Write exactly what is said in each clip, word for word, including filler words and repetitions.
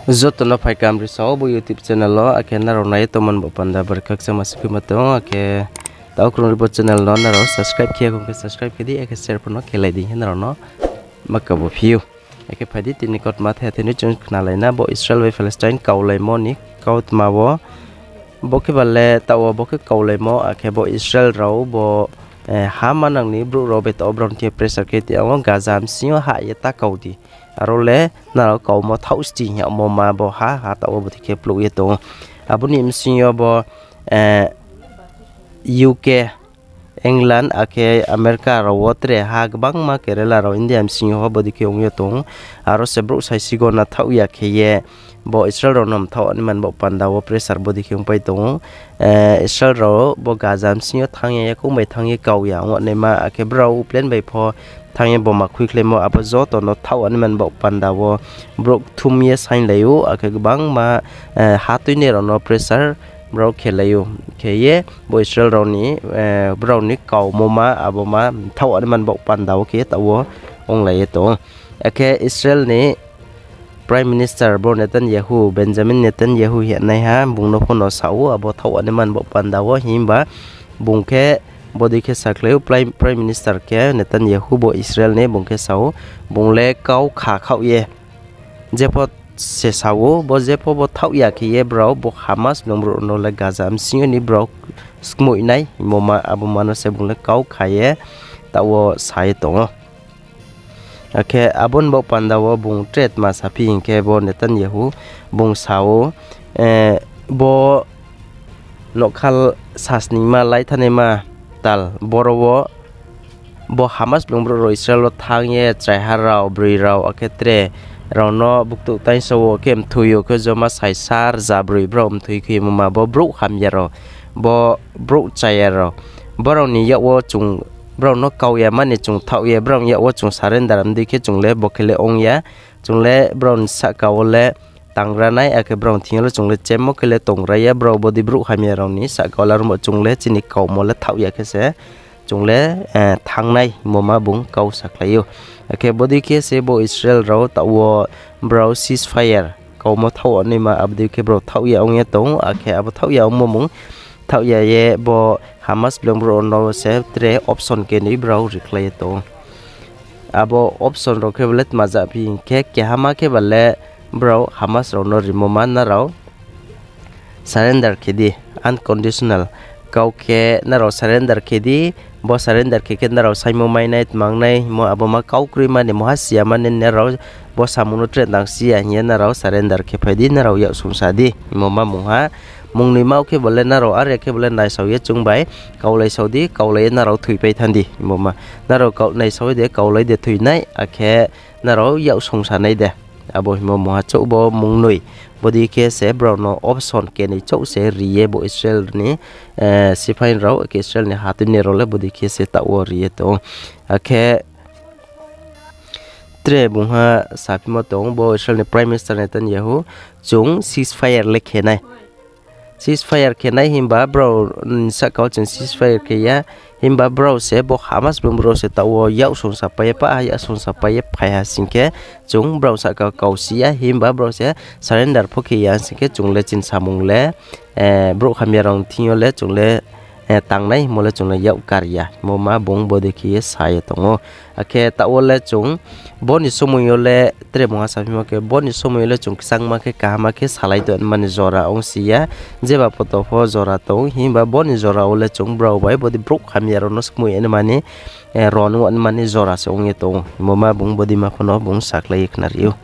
Joto no phaikam ri sao bo YouTube channel wo, akhe nrao nai ye tongmo ni baoh panda bari khakchangma se khuima tong, akhe taoh krung ri bo channel no nrao subscribe khe ya khong khe subscribe khe di, akhe share pho no khelai di hing ye nrao no ma kabo phi ou. Akhe phai di tini kautma the the ni chung khnalai na bo Israel bai Palestine kaulaimo ni kautma wo. Bo khe ba le taoh wo bo khe kaulaimo, akhe bo Israel rao bo, eh, ha manang ni brouh rao bai taoh wo brao ni thing yo pressure khe ti ang wo Gaza bsing yo hah ye ta kau di. Aro le nrao kaumo thaoh sti hing yagmo ma bo ha, ha taoh wo bodei khe plouh ye tong ou. Abo ni bsing yo bo, eh, U K, England, akhe America rao wo tre ha gbangma Kerala rao India bsing yo bodei khe ong ye tong ou. Aro se brouh saisigo na thaoh ya khe ye bo Israel rao no mthaoh naima ni baoh panda wo pressure bodei khe ongpai tong ou. Eh, Israel rao bo Gaza bsing yo thanng ye, yakoung bai thanng ye kau ya ong naima, akhe brao plane bai pho thanng ye boma khuikhlaimo, abo joto no thaoh naima ni baoh panda wo brouh kthum ye sainglai ou, akhe gbangma, eh, ha tuinai rao no pressure brao khelai ou. Khe ye bo Israel rao ni, eh, brao ni kaumo ma, abo ma mthaoh naima ni baoh panda wo khe taoh wo onglai ye tong ou. Akhe Israel ni Prime Minister bo Netanyahu, Benjamin Netanyahu hingnaiha, bung no pho no sa ou, abo thaoh naima ni baoh panda wo, himba bung khe bodei khe sakhlai ou, Prime, Prime Minister khe Netanyahu bo Israel ni, bung khe sa ou, bung le kau kha khaoh ye jepho se sa ou, bo jepho bo thaoh ya khe ye brao bo Hamas nung brouh no le Gaza bsing yo ni brao skmoih nai hingmo ma, abo ma no se bung le kau kha ye taoh wo sa ye tong ou. Akhe abo ni baoh panda wo bung tre tma saphi hing khe bo Netanyahu bung sa ou, eh, bo nokhal sasningma laithanaima tal boro wo bo Hamas blung brouh rao Israel wo thanng ye chraiha rao, broi rao, akhe tre rao no buktuh taingsa wo khe mthoi yo khe joma saisa rza broi brao mthoi khe moma bo brouh hamya rao, bo brouh chaya rao. Brao ni yak wo chung, brao no kau ya mani chung thaoh ye, brao ni yak wo chung surrender mdei khe chung le bo khe le ong ya. Chung le brao ni sahka wo le tangra nai, akhe brao ni thing yo le chung le chemmo khe le tongra ya, brao bodei brouh hamya rao ni sahka wo le armo chung le chini kaumo le thaoh ya khe se chung le, eh, thanng nai hingmo ma bung kau sakhlai ou. Akhe bodei khe se bo Israel rao taoh wo brao ceasefire kaumo thaoh naima, abo dei khe brao thaoh ya ong ye tong ou, akhe abo thaoh ya ongmo mung thaoh ya ye bo Hamas blung brouh rao no se tre option khe ni brao rikhlai ye tong ou. Abo option rao khe ba le tma ja phi hing khe, kehama khe ba le brao Hamas rao no rimo ma nrao surrender khe di, unconditional. Kau khe nrao surrender khe di, bo surrender khe khe nrao saimo mai nai, tmang nai, mo abo ma kau kroima ni, moha si ya mani nrao bo samung no tre nang si ya hing ye nrao surrender khe phai di, nrao yak sungsa di, hingmo ma mungha. Mung noi ma khe bo le nrao are khe bo le naisao ye chung bai kaulai sao di, kaulai ye nrao thoipai thanng di, hingmo ma. Nrao kau-, naisao de, kaulai de thoi nai, akhe nrao yak sungsa nai de. Abo hingmo mungha chouh bo mung noi. Bodei khe se brao no option khe ni chouh se ri ye bo Israel ni, eh, siphai rao, akhe Israel ni hatui ni rao le bodei khe se taoh wo ri ye tong ou. Akhe tre bungha saphimo tong ou bo Israel ni Prime Minister Netanyahu, chung ceasefire le khe nai. Ceasefire khe nai himba brao, mm, sahka wo chung ceasefire khe ya, himba brao se bo Hamas blung brouh se taoh wo yak sungsa pai ye, pa ha yak sungsa pai ye phai ha sing khe, chung brao sahka kau si ya, himba brao se surrender pho khe ya sing khe, chung le chini samung le, eh, brouh hamya rao ni thing yo le chung le, eh, tang nai hingmo le chung le yak kar ya, hingmo ma bung bodei khe ye sa ye tong ou. Akhe taoh wo le chung bo ni somoi yo le tre mungha saphimo khe, bo ni somoi yo le chung kchangma khe, kaham khe salai tongmani jora ong si ya, jeba poto pho jora tong, himba bo ni jora wo le chung brao bai bodei brouh hamya rao no skmoi ye mani, eh, ron ong mani jora se ong ye tong ou. Hingmo ma bung bodei ma pho no bung sakhlai ye khnari ou.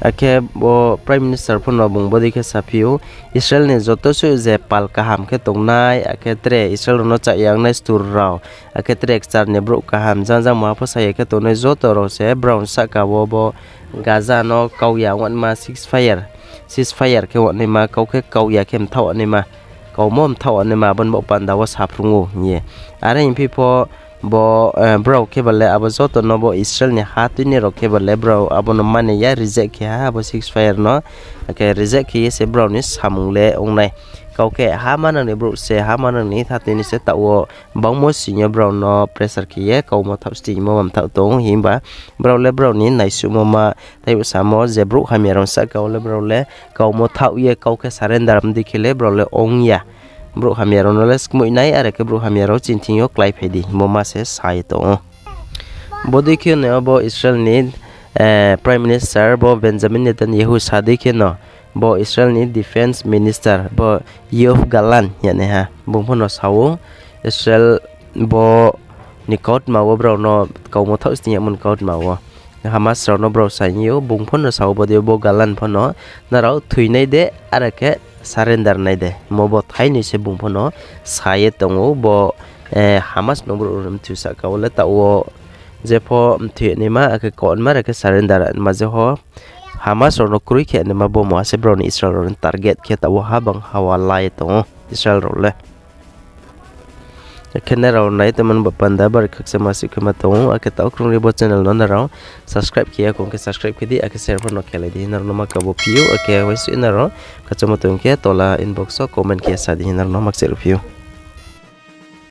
Akhe bo Prime Minister pho no bung bodei khe saphi ou, Israel ni joto suh je pal kaham khe tongnai, akhe tre Israel rao no chaya ong nai stur rao, akhe tre kchar ni brouh kaham jang jang mungha pho sa ya khe tongnai joto rao se brao ni sahka wo bo Gaza no kau ya ong naima ceasefire, ceasefire khe ong naima, kau khe kau ya khe mthaoh naima, kaumo mthaoh naima, abo ni baoh panda wo saphrung ou hing ye. Are hingphi pho Bo, brao khe ba le abo joto no bo Israel ni ha tuinai rao khe ba le brao abo no mani ya, reject khe ha abo ceasefire no. Akhe reject khe ye se brao ni samung le ong nai. Kau khe ha manang ni brouh se, ha manang ni tha tuinai se taoh wo bangmo sing yo brao no pressure khe ye kaumo thaoh stingmo bam thaoh tong ou, himba brao le brao ni naisuhmo ma tei samo je brouh hamya rao sahka wo le brao le kaumo thaoh ye kau khe surrender mdi khe le brao le ong ya. Brouh hamya rao no le skmoih nai, are khe brouh hamya rao chini thing yo kláiphai di, himbo ma se sa ye tong ou. Bodei khe no bo Israel ni Prime Minister bo Benjamin Netanyahu sa dei khe no, bo Israel ni Defence Minister bo Yoav Gallant hing ye naiha, bung pho no sa ou, Israel bo ni kautma wo brao no kaumo thaoh sting yagmo ni kautma wo Hamas rao no brao sa hing ou, bung pho no sa ou, bodei yo bo Gallant pho no, nrao thoinai de, are khe surrender nai de, mo bo thainoi se bung pho no sa ye tong ou, bo Hamas no brouh mthui sahka wo le taoh wo jepho mthui naima, akhe kautma, are khe surrender naima, jepho Hamas rao no kroi khe naima, bo mo ase brao ni Israel rao ni target khe taoh wo ha bang ha wo la ye tong ou Israel rao le. Akhe nrao nai tongmo ba panda bari khakchangma suh khe ma tong ou, akhe taoh krungri bo channel no nrao subscribe khe ya khong khe subscribe khe di, akhe share pho no khelai di, nrao no ma kabo phi ou, akhe uaingsouh nrao khakchangma tong khe tola inbox wo comment khe sa di, nrao no makcha ruh phi ou.